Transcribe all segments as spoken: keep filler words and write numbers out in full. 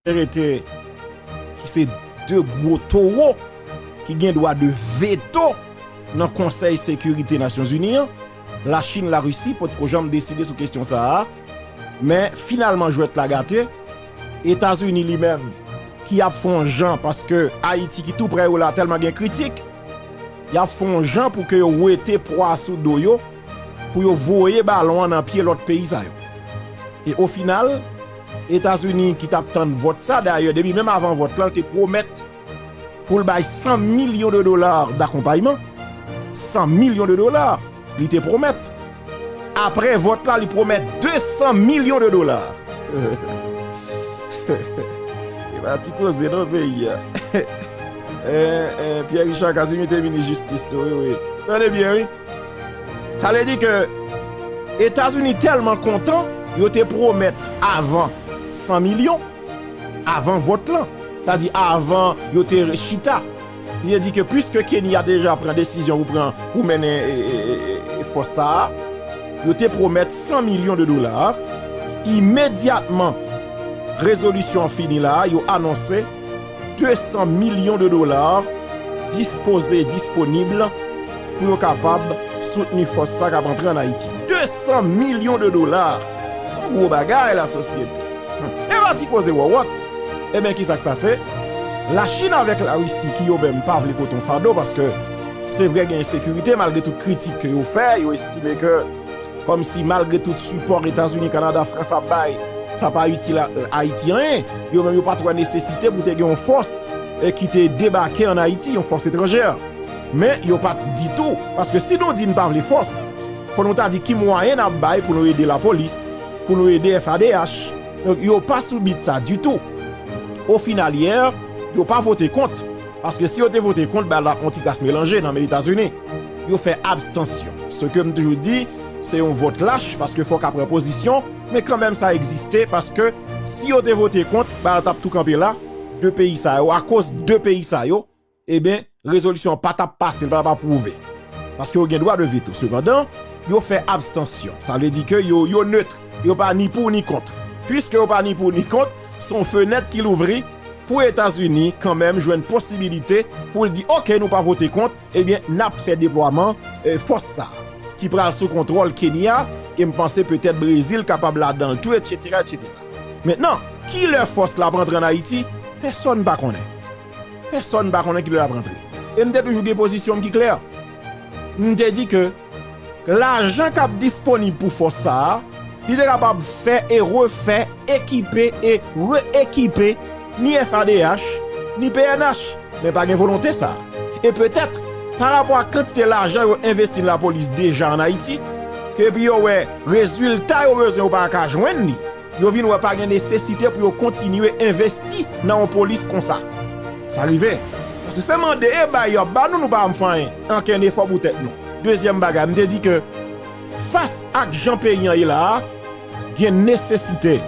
rete ki se de gwo towo ki gen dwa de veto nan Konsèy Sekirite Nasyonzini an. Lachin, Larisi potko janm deside sou kesyon sa a. Men finalman, jwèt la gate. Etazini li menm, ki ap fè yon jan, paske Ayiti ki tou prè yo la tèlman gen kritik, y ap fè yon jan pou ke yo wete pwa sou do yo, pou yo voye balon an nan pye lòt peyi sa yo. E o final, Etazini ki t ap tann vòt sa, dayè, depi menm avan vòt lan, l te pwomèt pou l bay san milyon de dola dakonpayman. San milyon de dola, li te pwomèt. Apre vòt la, li pwomèt de san milyon de dola. E pa ti koze non, peyi a. Eh, eh, Pierre Richard Casimir te minis jistis tou, wi, wi. Tande byen, wi. Sa vle di ke Etazini tèlman kontan, yo te pwomèt avan san milyon, avan vòt lan. Sa di avan yo te chita. Li te di ke piske Kenya te deja pran desizyon pou pran, pou mennen, e, e, e, e, fòs sa a, yo te pwomèt san milyon de dola. Imedyatman rezolisyon an fini la, yo anonse de san milyon de dola dispoze, disponib pou yo kapab soutni fòs sa k ap antre ann Ayiti. De san milyon de dola! Se yon gwo bagay, lasosyete. Hmm. E pa ti koze wòwòt. Ebyen, ki sa k pase? Lachin avèk Larisi, ki yo menm pa vle pote yon fado, paske se vre gen ensekirite, malgre tout kritik ke yo fè, yo estime ke kòmsi malgre tout sipò Etazini, Kanada, Frans ap bay, sa pa itil a, Ayiti anyen. Yo menm yo pa t wè nesesite pou te gen yon fòs, e, ki te debake ann Ayiti, yon fòs etranjè. Men yo pa t ditou, paske si nou di n pa vle fòs, fò nou ta di ki mwayen n ap bay pou nou ede lapolis, pou nou ede F A D H. Donk, yo pa sou bit sa ditou. O final, yè, yo pa vote kont. Paske si yo te vote kont, bagay la ap yon ti kras melanje nan men Etazini. Yo fè abstansyon. Se ke m toujou di, se yon vòt lach, paske fòk ap pran pozisyon, men kanmenm sa egziste, paske si yo te vote kont, bagay la t ap tou kanpe la, de peyi sa yo, akoz de peyi sa yo, ebyen, rezolisyon an pa t ap pase, l pa t ap apwouve. Paske yo gen dwa de veto. Sepandan, yo fè abstansyon. Sa vle di ke yo, yo net. Yo pa ni pou ni kont. Piske yo pa ni pou ni kont, se yon fenèt ki louvri pou Etazini kanmenm jwenn posibilite pou l di, oke, nou pa vote kont, ebyen, n ap fè deplwaman, e, fòs sa a, ki pral sou kontwòl Kenya, e m panse petèt Brezil kapab ladan l tou, etsetera, etsetera. Mentnan, kilè fòs la ap rantre ann Ayiti? Pèsonn pa konnen. Pèsonn pa konnen kilè l ap rantre. E m te toujou gen pozisyon m ki klè. M te di ke lajan k ap disponib pou fòs sa a, li te kapab fè e refè, ekipe e re-ekipe ni F A D H, ni P N H. Men pa gen volonte sa a. E petèt, parapò a kantite lajan yo envesti nan lapolis deja ann Ayiti, ke epi yo wè rezilta yo bezwen yo pa ka jwenn li, yo vin wè pa gen nesesite pou yo kontinye envesti nan yon polis konsa. Sa rive. Paske se mande e bay yo ap ba nou, nou pa janm fè anyen, ankenn efò pou tèt nou. Dezyèm bagay, m te di ke fas ak jan peyi an ye la a, gen nesesite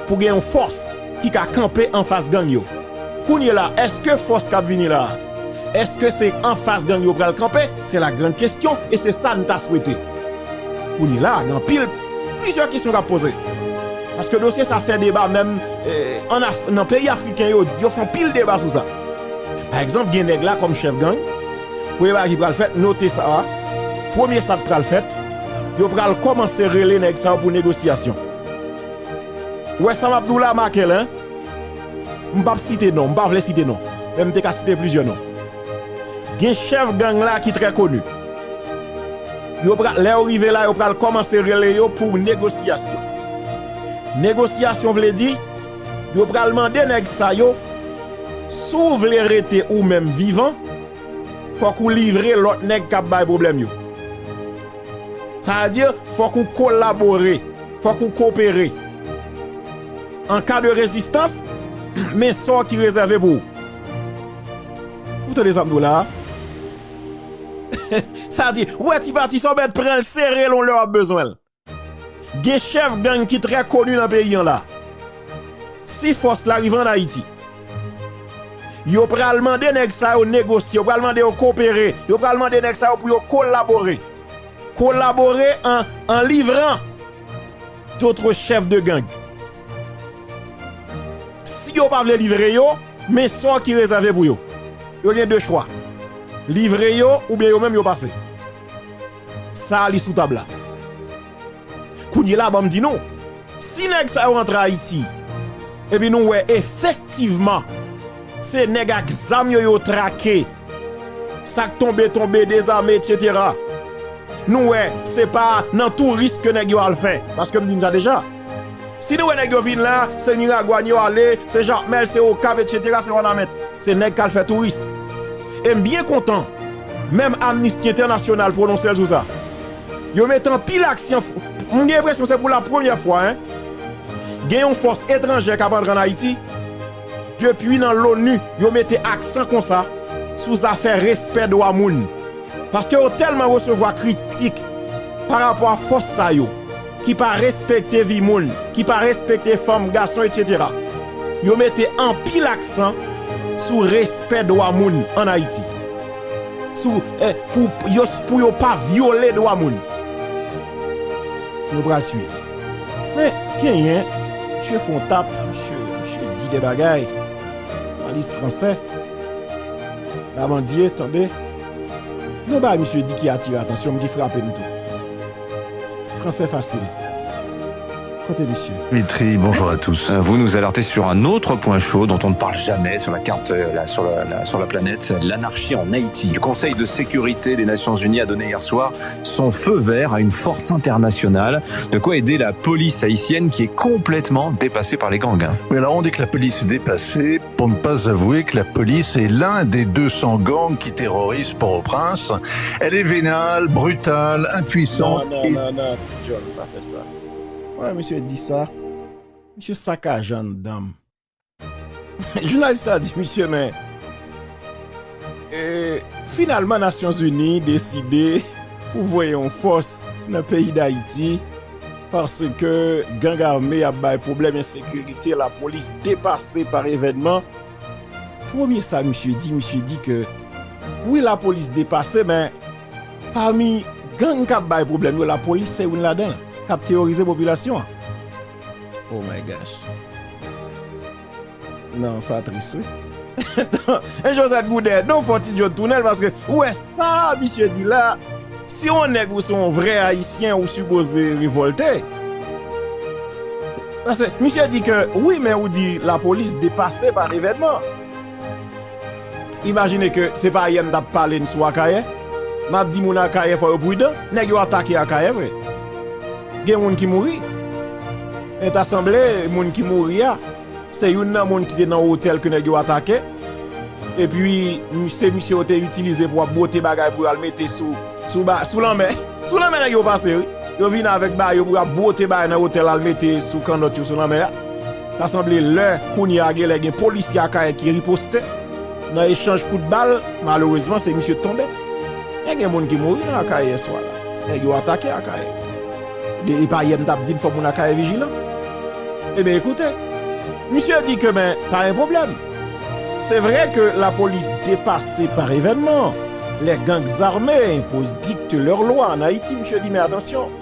pou gen yon fòs ki ka kanpe anfas gang yo. Kounye la, èske fòs k ap vini la a, èske se anfas gang yo pral kanpe? Se la grande question, e se sa n ta swete. Kounye la, gen anpil, plizyè kesyon k ap poze. Paske dosye sa fè deba menm, eh, ann Af-, nan peyi afriken yo, yo fè anpil deba sou sa. Pa egzanp, gen nèg la kòm chèf gang, premye bagay ki pral fèt, note sa a, premye sa k pral fèt, yo pral kòmanse rele nèg sa yo pou negosyasyon. Ou wè sa m ap di w la, Makel, en? M p ap site non, m pa vle site non. Men m te ka site plizyè non. Gen chèf gang la ki trè koni. Yo pral, lè yo rive la, yo pral kòmanse rele yo pou negosyasyon. Negosyasyon vle di, yo pral mande nèg sa yo, si w vle rete ou menm vivan, fòk ou livre lòt nèg k ap bay pwoblèm yo. Sa vle di, fòk ou kolabore, fòk ou kopere. An ka de rezistans, men sò ki rezève pou ou. Ou tande sa m di w la a? Sa di, ou wè ti pati sa w mèt pran l sere l yon lè w ap bezwen l. Gen chèf gang ki trè koni nan peyi an la. Si fòs la rive ann Ayiti, yo pral mande nèg sa yo negosye, yo pral mande yo kopere, yo pral mande nèg sa yo pou yo kolabore. Kolabore en, en livrant d'autres chefs de gang. Si yo pa vle livre yo, men sò ki rezève pou yo. Yo gen de chwa. Livre yo oubyen yo menm yo pase. Sa a li sou tab la. Kounye la, ban m di nou, si nèg sa yo rantre Ayiti, epi nou wè efektivman se nèg ak zam yo yo trake, sa k tonbe tonbe, dezame, etsetera. Nou wè se pa nan touris ke nèg yo al fè, paske m di n sa deja. Si nou wè nèg yo vin la, se Miragwàn yo ale, se Jakmèl, se Okap, etsetera, se Wanament. Se nèg k al fè touris. E m byen kontan, menm Amnisti Entènasyonal pwononse l sou sa. Yo mete anpil aksyon, m gen enpresyon se pou la premyè fwa, en, gen yon fòs etranjè k ap antre ann Ayiti. Depi nan l'ONU, yo mete aksan konsa sou zafè respè dwa moun. Paske yo tèlman resevwa kritik pa rapò a fòs sa yo, ki pa respekte vi moun, ki pa respekte fanm, gason, etsetera. Yo mete anpil aksan sou respè dwa moun ann Ayiti. Sou, eh, pou, yo, pou yo pa vyole dwa moun. Yo pral swiv. Men, genyen, misye fè yon tap, misye, misye di de bagay. Jounalis fransè. Labandye, tande. Yon bagay misye di ki atire atansyon m, ki frape m tou. Fransè fasil. Kote misye? Dimitri, bonjour à tous. Euh, vous nous alertez sur un autre point chaud dont on ne parle jamais sur la carte, euh, la- sur la, la- sur la planète, c'est l'anarchie en Haïti. Le Conseil de sécurité des Nations Unies a donné hier soir son feu vert à une force internationale. De quoi aider la police haïtienne qui est complètement dépassée par les gangs, hein. Mais là, on dit que la police est dépassée pour ne pas avouer que la police est l'un des deux cents gangs qui terrorisent Port-au-Prince. Elle est vénale, brutale, impuissante. Non, non, et non, non, Ti John, pa fè sa. Wè, misye di sa. Misye sakaje anndan m. Jounalis la di misye, men, e, finalman, Nasyonzini deside pou voye yon fòs nan peyi Dayiti paske gang ame ap bay pwoblèm ensekirite, lapolis depase pa evènman. Premye sa misye di, misye di ke wi, lapolis depase, men pami gang k ap bay pwoblèm yo, lapolis se youn ladan l, k ap teworize popilasyon an. Oh my gosh. Non, sa tris, wi. E Josette Goudert, non, fò Ti John tounen l, paske ou wè sa misye di la, si yon nèg ou se yon vrè Ayisyen, ou sipoze revòlte. Paske misye di ke, wi, men ou di lapolis depase pa evènman. Imajine ke se pa yè m t ap pale n sou Akayè. M ap di moun Akayè fò yo pridan. Nèg yo atake Akayè vre. Gen moun ki mouri. E ta sanble moun ki mouri a, se youn nan moun ki te nan otèl ke nèg yo atake. Epi, se misye yo te itilize pou ap bwote bagay pou yo al mete sou, sou, ba, sou lanmè. Sou lanmè nèg yo pase, wi. Yo vin avèk bagay yo pou y ap bwote bagay nan otèl al mete sou kannòt yo sou lanmè a. Ta sanble lè kounye a genlè gen polisye Akayè ki riposte. Nan echanj kout bal, malerezman, se misye k tonbe. E gen moun ki mouri nan Akayè yèswa la. Nèg yo atake Akayè. De, e pa yè m t ap di n fò moun Akayè vijilan. Ebyen, ekoute, misye di ke, men, pa gen pwoblèm. C'est vrai que la police dépassée par événement. Les gangs armés imposent, dictent leurs lois en Haïti, misye di, men atansyon.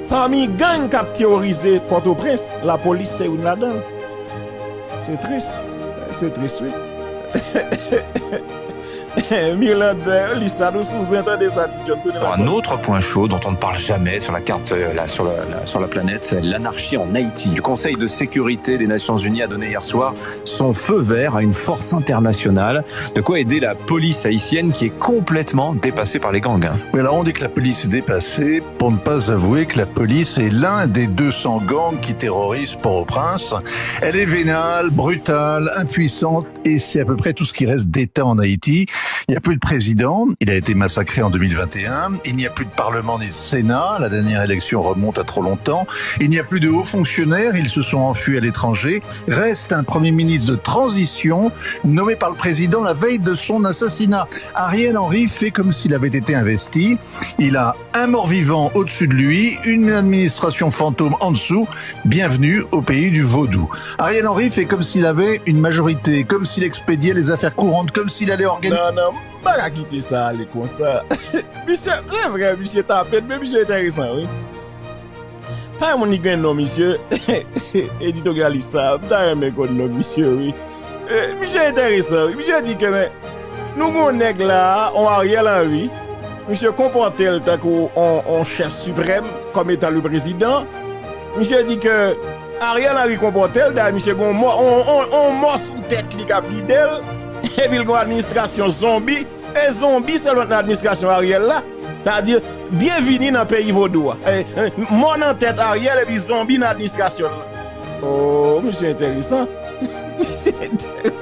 Pami gang k ap teworize Pòtoprens, lapolis se youn ladan l. Se tris. Se tris, wi. Mirlande, li sa nou sou zen, tande sa, Ti John, tounen la. Un autre point chaud dont on ne parle jamais sur la carte, euh, la- sur la- la- sur la planète, c'est l'anarchie en Haïti. Le Conseil de sécurité des Nations Unies a donné hier soir son feu vert à une force internationale. De quoi aider la police haïtienne qui est complètement dépassée par les gangs, hein. Mais là, on dit que la police est dépassée pour ne pas avouer que la police est l'un des deux cents gangs qui terrorisent Port-au-Prince. Elle est vénale, brutale, impuissante, et c'est à peu près tout ce qui reste d'État en Haïti. Il n'y a plus de président, il a été massacré en deux mille vingt et un. Il n'y a plus de parlement ni de Sénat, la dernière élection remonte à trop longtemps. Il n'y a plus de hauts fonctionnaires, ils se sont enfuis à l'étranger. Reste un premier ministre de transition nommé par le président la veille de son assassinat. Ariel Henry fait comme s'il avait été investi. Il a un mort-vivant au-dessus de lui, une administration fantôme en dessous. Bienvenue au pays du vaudou. Ariel Henry fait comme s'il avait une majorité, comme s'il expédiait les affaires courantes, comme s'il allait organiser. Non, non, m pa ka kite sa ale konsa. Misye, se vre, misye tape, men misye enteresan, wi. Pa yon moun ki gen non, misye. Editoryalist sa, m ta renmen konn non misye, wi. E, misye enteresan, wi. Misye di ke, men, nou gon nèg la, on Ariel Henry. Misye konpòte l tankou on, on chèf siprèm, kòm etan le prezidan. Misye di ke Ariel Henry konpòte l, dayè misye gon mò, on, on, on mò sou tèt li k ap gide l. Epi l gon administrasyon zonbi. E zonbi sèlman nan administrasyon Ariel la. Sa di, byenvini nan peyi vodou a. E, e, mò nan tèt Ariel epi zonbi nan administrasyon l. Oh, misye enteresan. Misye enteresan.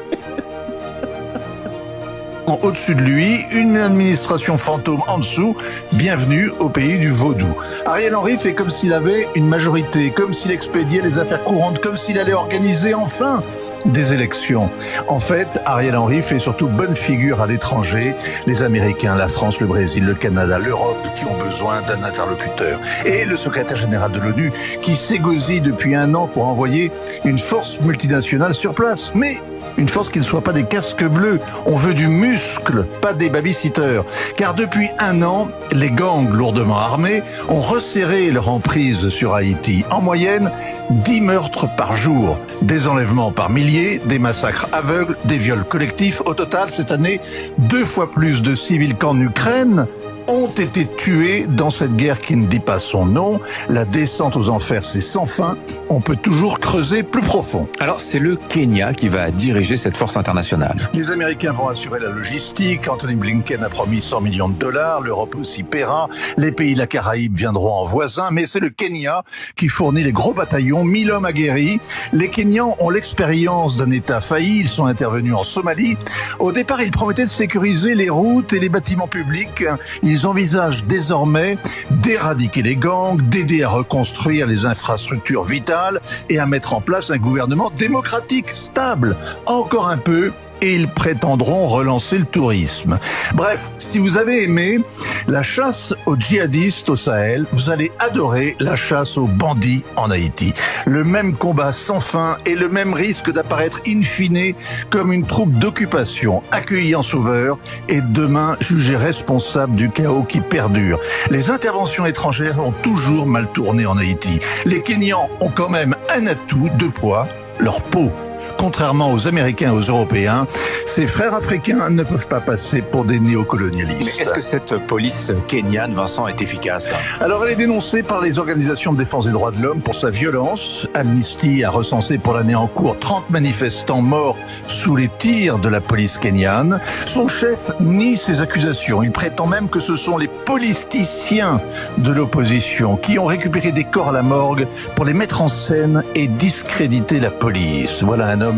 Au-dessus de lui, une administration fantôme en dessous. Bienvenue au pays du vaudou. Ariel Henry fait comme s'il avait une majorité, comme s'il expédiait les affaires courantes, comme s'il allait organiser enfin des élections. En fait, Ariel Henry fait surtout bonne figure à l'étranger. Les Américains, la France, le Brésil, le Canada, l'Europe qui ont besoin d'un interlocuteur. Et le secrétaire général de l'ONU qui s'égosille depuis un an pour envoyer une force multinationale sur place. Mais une force qui ne soit pas des casques bleus. On veut du muscle, pas des babysitters. Car depuis un an, les gangs lourdement armés ont resserré leur emprise sur Haïti. En moyenne, dix meurtres par jour, des enlèvements par milliers, des massacres aveugles, des viols collectifs. Au total, cette année, deux fois plus de civils qu'en Ukraine ont été tués dans cette guerre qui ne dit pas son nom. La descente aux enfers, c'est sans fin. On peut toujours creuser plus profond. Alors, c'est le Kenya qui va diriger cette force internationale. Les Américains vont assurer la logistique. Antony Blinken a promis cent millions de dollars. L'Europe aussi paiera. Les pays de la Caraïbe viendront en voisin. Mais c'est le Kenya qui fournit les gros bataillons, mille hommes aguerris. Les Kenyans ont l'expérience d'un État failli. Ils sont intervenus en Somalie. Au départ, ils promettaient de sécuriser les routes et les bâtiments publics. Ils envisagent désormais d'éradiquer les gangs, d'aider à reconstruire les infrastructures vitales et à mettre en place un gouvernement démocratique stable. Encore un peu, et ils prétendront relancer le tourisme. Bref, si vous avez aimé la chasse aux djihadistes au Sahel, vous allez adorer la chasse aux bandits en Haïti. Le même combat sans fin et le même risque d'apparaître in fine comme une troupe d'occupation accueillie en sauveur et demain jugée responsable du chaos qui perdure. Les interventions étrangères ont toujours mal tourné en Haïti. Les Kenyans ont quand même un atout, deux poids, leur peau. Contrairement aux Américains et aux Européens, ces frères africains ne peuvent pas passer pour des néocolonialistes. Mais est-ce que cette police kenyane, Vincent, est efficace ? Alors, elle est dénoncée par les organisations de défense des droits de l'homme pour sa violence. Amnesty a recensé pour l'année en cours trente manifestants morts sous les tirs de la police kenyane. Son chef nie ces accusations. Il prétend même que ce sont les politiciens de l'opposition qui ont récupéré des corps à la morgue pour les mettre en scène et discréditer la police. Voilà un homme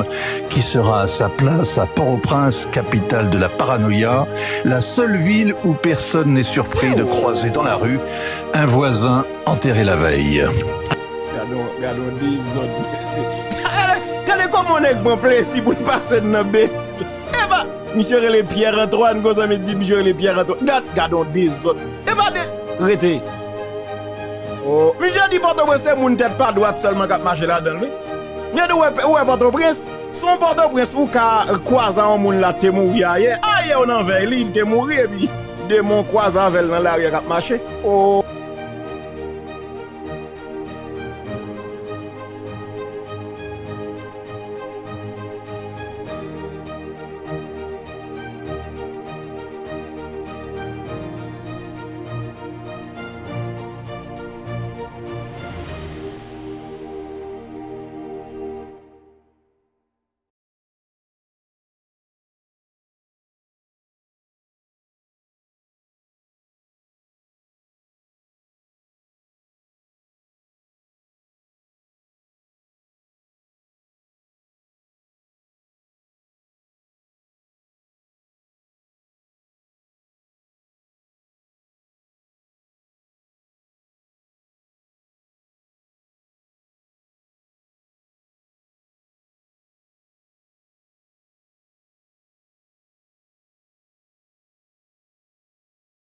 qui sera à sa place à Port-au-Prince, capitale de la paranoïa, la seule ville où personne n'est surpris de croiser dans la rue un voisin enterré la veille. Gade yon, gade yon dezòd. Gade, gade kòman nèg pran plezi pou l pase nan betiz. Epa, misye rele Pierre Antoine, konsa m di misye rele Pierre Antoine. Gad, gad yon dezòd. Epa de, rete. Oh, misye di Pòtoprens se moun tèt pa dwat sèlman k ap mache ladan l, wi. Misye di, ou wè, ou wè Pòtoprens? Se yon Pòtoprens ou ka kwaze a yon moun la te mouri ayè. Ayè w nan vèy li, li te mouri, epi demon kwaze avè l nan lari a k ap mache. Oh.